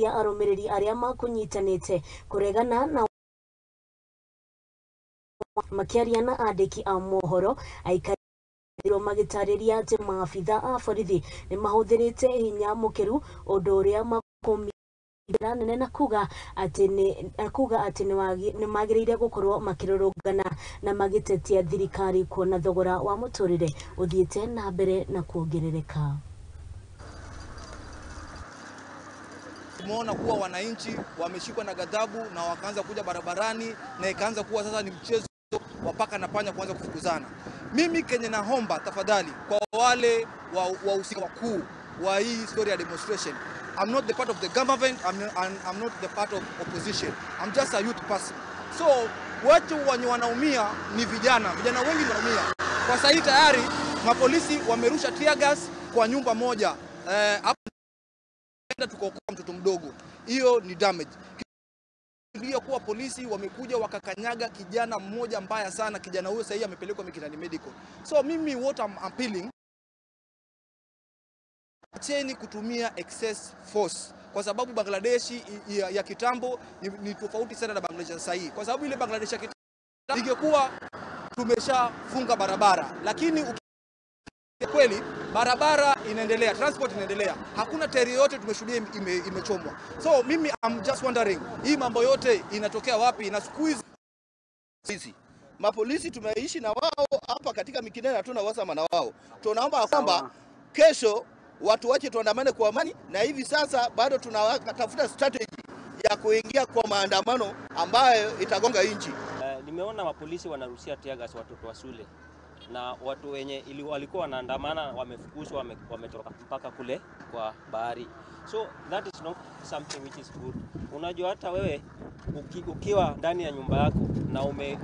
Arũmĩrĩri arĩa makũnyitanĩte kũregana na makĩaria na andĩki a mohoro aikari magĩtarĩria atĩ maabitha a borithi nĩ mahũthĩrĩte hinya mũkĩru ũndũ ũrĩa makũmira nene na kuga atĩ nĩ magĩrĩire gũkorwo makĩrũrũngana na magĩtetia thirikari kuona thogora wa mũtũrĩre ũthiĩte na mbere na kuongerereka. Tumeona kuwa wananchi wameshikwa na ghadhabu na wakaanza kuja barabarani na ikaanza kuwa sasa ni mchezo wa paka na panya kuanza kufukuzana. Mimi kenye naomba tafadhali kwa wale wahusika wakuu wa hii story ya demonstration, I'm not the part of the government, I'm not the part of opposition. I'm just a youth person. So watu wenye wanaumia ni vijana, vijana wengi wanaumia. Kwa sasa tayari mapolisi wamerusha tear gas kwa nyumba moja. Hapo tukaokoa mtoto mdogo. Hiyo ni damage. Ndio kuwa polisi wamekuja wakakanyaga kijana mmoja mbaya sana. Kijana huyo sasa amepelekwa Mikindani Medical. So mimi what I'm appealing, acheni kutumia excess force, kwa sababu Bangladesh ya kitambo ni tofauti sana na Bangladesh sasa hii. Kwa sababu ile Bangladesh ya kitambo ingekuwa tumeshafunga barabara, lakini kweli barabara inaendelea, transport inaendelea, hakuna tairi yote tumeshuhudia imechomwa. So mimi I'm just wondering hii mambo yote inatokea wapi? Na siku hizi mapolisi tumeishi na wao hapa katika Mikindani, hatuna uhasama na wao. Tunaomba kwamba kesho watu wache tuandamane kwa amani, na hivi sasa bado tunatafuta strategy ya kuingia kwa maandamano ambayo itagonga nchi. Nimeona mapolisi wanarushia tear gas watoto wa shule na watu wenye walikuwa wanaandamana wamefukuzwa, wametoka mpaka kule kwa bahari. So that is not something which is good. Unajua hata wewe ukiwa ndani ya nyumba yako na ume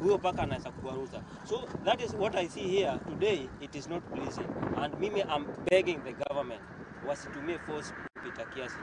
huyo paka anaweza kukuaruza. So that is what I see here today. It is not pleasing. And mimi I'm begging the government wasitumie force kupita kiasi.